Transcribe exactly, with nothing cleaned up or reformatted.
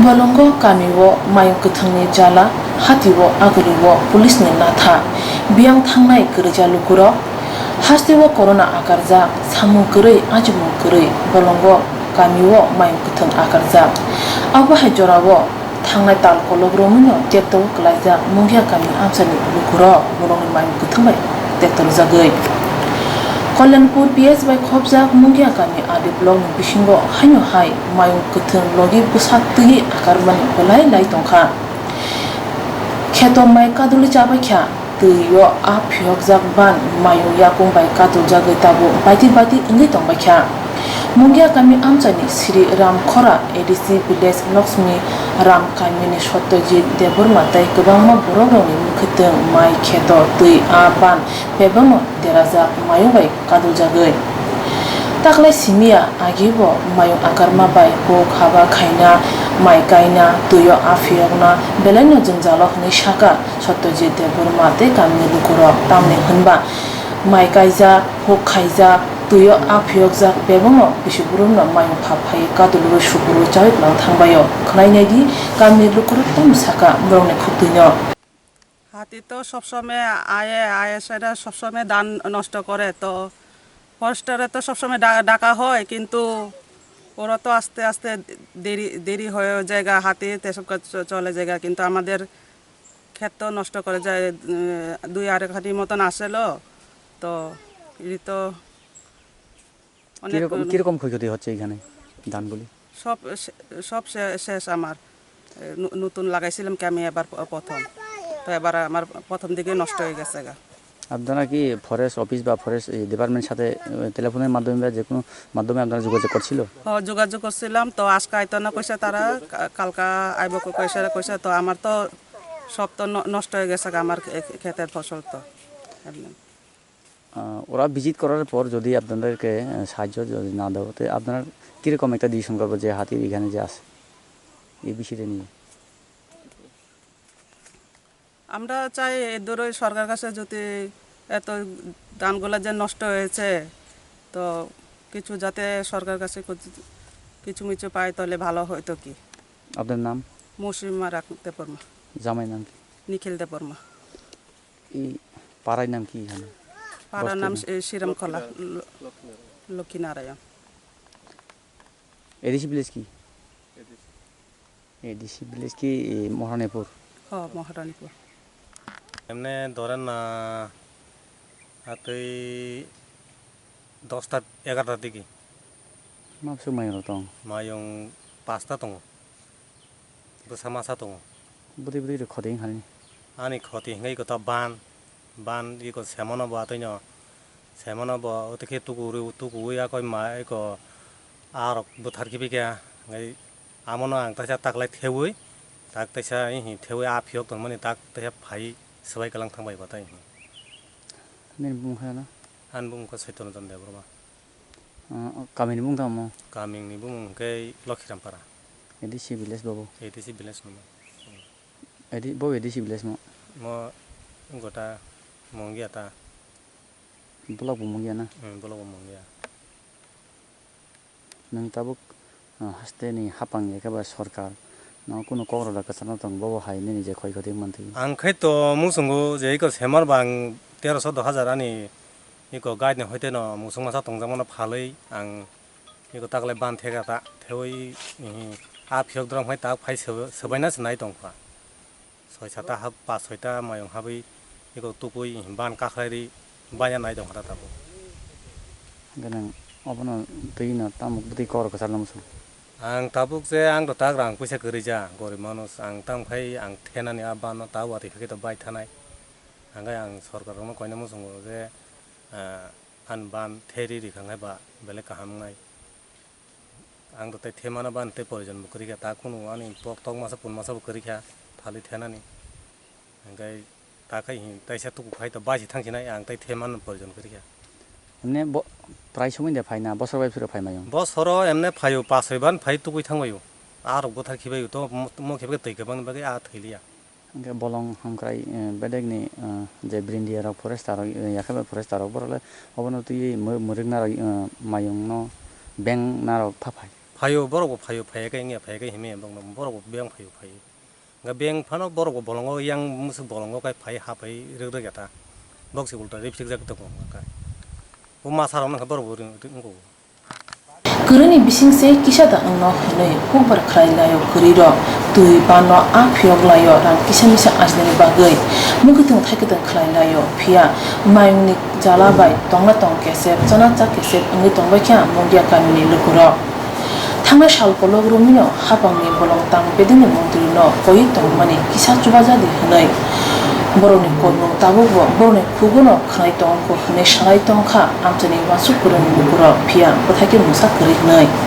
Bolongo kamio mayung kwthwngni jala, hatio agulio police ni natha, biyang thangnai kwrwija lukurok, hasteo corona akarjak, samung kwrwi, achukmung kwrwi, bolongo kamio mayung kwthwng akarjak. Abo hai jorao thangnai tal kolok romwino tepteo kwlaijak Mungia kami amchaini lukurok bolongni mayung kwthwng bai teptorjagwi. Kalyanpur P S bai khopjak Mungia kami R D block ni bisingo haino hai mayung kwthwng logi bwsa twi akarmani belai lai tongkha. Kheto mai kadulwi chabaikha, twio a phiyokjak ban mayung yakung bai kaduljagwi tabuk baiti baiti wngwi tongbaikha. Mungia kami amchaini Sri Ramkhora A D C village Lakshmi Ram kamini Satyajit Debbarma tei kwbangma borokrokni mwkhwtwng mai kheto twi a ban bebakno derajak mayung bai kaduljagwi. Taklai simiya agibo mayung akarma bai huk haba khaina, mai kaina, twio a phiyokna belaino jwngjalo hwnwi sakha Satyajit Debbarma tei kamini lukurok. Tamni hwnba mai kaijak, huk khaijak, twio a phiyokjak bebakno bisi borokno mayung phap phaiwi kadulwi sukurwi chawi kwlang thangbaio. Khwnai naidi kamini lukurok tamo sakha borokni khuktwino. হাতি তো সবসময় আয়ে, আয়ে সেটা সবসময় ধান নষ্ট করে। তো ফরেস্টারে তো সবসময় ডা-, ডাকা হয়, কিন্তু ওরা তো আস্তে আস্তে দেরি, দেরি হয়ে যায় গা, হাতি তো সব কাজ চ-, চলে যায় গা, কিন্তু আমাদের ক্ষেত তো নষ্ট করে যায়। উম, দুই আড়াই কাঠি মতন আসলো, তো এই তো অনেক কিরকম, কিরকম ক্ষয়ক্ষতি হচ্ছে এখানে ধানগুলি? সব শে-, সব শে-, শেষ আমার। এ, ন-, নতুন লাগাইছিলাম কি আমি এবার প-, প্রথম। তো এবার আমার প্রথম দিকে নষ্ট হয়ে গেছে গা। আপনারা কি ফরেস্ট অফিস বা ফরেস্ট, এই, ডিপার্টমেন্টের সাথে, এ, টেলিফোনের মাধ্যমে বা যে কোনো মাধ্যমে আপনারা যোগাযোগ করছিল? হ, যোগাযোগ করছিলাম। তো আজকে আইতো না কইছে তারা, কা-, কালকা আইব ক-, কইছে, কইছে। তো আমার তো সব তো ন-, নষ্ট হয়ে গেছে গা, আমার খে-, খে-, ক্ষেতের ফসল তো। এমনি। আহ, ওরা ভিজিট করার পর যদি আপনাদেরকে, আহ, সাহায্য যদি না দেওয়া হতো, আপনারা কিরকম একটা ডিসিশন করবো যে হাতির এখানে যে আছে, এই বিষয়টা নিয়ে? আমরা চাই এ দূরই সরকার কাছে যদি এত ধানগুলা যে নষ্ট হয়েছে, তো কিছু যাতে সরকার কাছে কিছু, কিছু মিছু পাই, তাহলে ভালো হইতো কি। আপনার নাম? মৌসুমী রাখতে পারমা। জামাই নাম কি? নিখিল দেববর্মা। এই পাড়ার নাম কি এখানে? পাড়ার নাম বস্তির নাম? এ, শ্রীরামখোলা, ল-, লক্ষ্মীনারায়ণ। এডিসি ভিলেজ কি? এডিসি ভিলেজ কি, এ, মহারানীপুর? হ, মহারানীপুর। এমনি ধরেন না, হাতই দশটা, এগারোটার দিকে। Mabswk mayung rok tong? Mayung pasta tongo. Bwsa masa tongo. Bwtwi bwtwi rok khoti wngkha nini? Ani khoti hwnkhe eko ta ban, ban eko semano bo atwino, semano bo oto khe tuku rw-, tukuwi akoi ma eko a rok bwthar khibi khe hwnkhe amono ang taisa taklai thewi, tak taisa hihi thewi a phiyok tongmani tak taisa phai swbai kwlang thangbai bo tai. Nini bumung khe ano? Ani bumung khe Saitya Ranjan Debbarma. Ah, kamini bumung tamo? Kamini bumung hwnkhe Lokhiram para. A D C village bobo? A D C village no. A D, bo A D C village mo? Mo gota Mungia ta. Block bo Mungia na? Hmm, block bo Mungia. Nwng tabuk, ah, haste ni hapang ya khe ba sorkar no kunu kok rwda kwchangma tong bobo hai nini je khoi khoti mantwi? Ang khai to muchungo je iko semar bang teroso do hajar ani iko guide ni hoite no muchung masa tongjakmano phalwi ang iko taklai ban theka ta thewi, ihi, a phiyok dram hai tak phai sw-, swbaina se nai tongkha. Soi sata hap, pas soita mayung habwi iko tukui ban kakhlai ri banya nai tongkha ta tabuk. Hwnkhe nwng obono twi no tamo bwtwi kok rw kwchar no muchung? Ang tabuk je ang to tak rang puisa kwrwi ja, gorib manuj, ang tamo khai ang thenani a ban no ta watwi khe to bai thanai. Hwnkhe ang sorkar rokno koina muchungo je, ah, ani ban the ri rikha khe ba belai kaham wngnai. Ang to tei themano ba ani tei proyojon bo kwrwi kha, ta kunu ani pok tok masa pun masa bo kwrwi kha phalwi thenani. Hwnkhe ta khai hin taisa tuku khai to bai se thang sinai, ang tei themano proyojon kwrwi kha. Emne bo prai songwi de phaina, bosor bai phiro phai maio? Bosoro emne phaio, pas soi ban phai tukui thang baio. A rok bwthar khibaio to mo, mo khe twi kwbangni bagwi a thwi liya. Hwnkhe bolong hamkrai, eh, bedekni, eh, je brindia rok forester rok, eh, yakhe bai forester rok borok le obono twiwi mw-, mwrwkna rok, eh, mayung no beng na rok pha phai. Phaio, borok bo phaio, phaiya khe wngya, phaiya khe himya, borok bo, borok bo beng phaio, phaio. Hwnkhe beng phano borok bo bolongo, yang musuk bolongo khe phai ha phai rwk rwk ya ta. Bok se ulta ripsik jak tongo hwnka. Bo masa rok no khe borok bo ring, ring, wngo. Kwrwini bising se kisa da wngno hwnwi hukbar khlai laio kwrwi rok. Twi bano a phiyok laio rang kisa misa ajinani bagwi. Mwkhwtwng thaikwtwng khlai laio. Phiya mayungni jala bai tongna tong kesep, chana cha kesep wngwi tongbai kha Mundia kamini lukurok. Thangnai sal kolok romwino hapangni bolong tang bedengni montrino koiwi tongmani kisa chubajadi hwnwi borokni koimung tabukbo borokni khugono khwnai tongkho hwnwi salai tongkha amchaini uansuk kwrwng lukurok, phiya bwthaikhe mungsa kwrwi hwnwi.